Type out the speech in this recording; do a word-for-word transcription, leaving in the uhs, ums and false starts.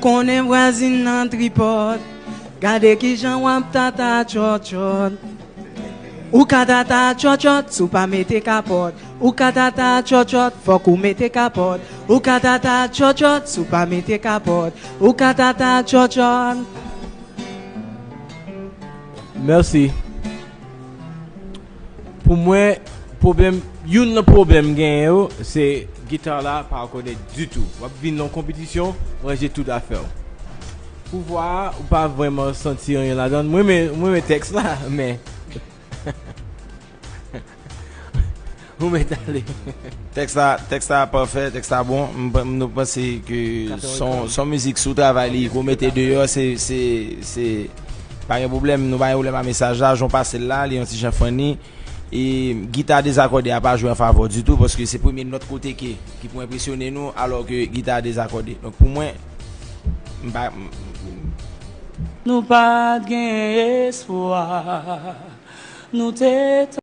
Konnen vwazin nan tripòt. Gade kijan w ap tata tchòtchòt. Ou ka tata tchòtchòt si w pa mete kapòt. Ou ka tata tchòtchòt, fòk ou mete kapòt. Ou ka tata tchòtchòt si w pa mete kapòt. Ou ka tata tchòtchòt. Mèsi. Pou mwen, pwoblèm, youn nan pwoblèm m genyen yo, se gita la pa akòde ditou. W ap vin nan konpetisyon, w ranje tout afè w. Pou vwa a, ou pa vrèman santi anyen ladan l. Mwen renmen, mwen renmen tèks la, men. Ou mèt ale. Tèks la, tèks la pafè, tèks la bon. M, m, nou panse ke son, son mizik sou travay li, pou mete deyò, se, se, se, pa gen pwoblèm, nou pa gen pwoblèm a mesaj la, jan w pase l la, li yon ti jan funny. E gita dezakòde a pa jwe an favè w ditou, paske se premye nòt kote ke, ki pou enpresyone nou, alò ke gita dezakòde. Donk pou mwen, m pa. Nou pa t gen espwa. Nou te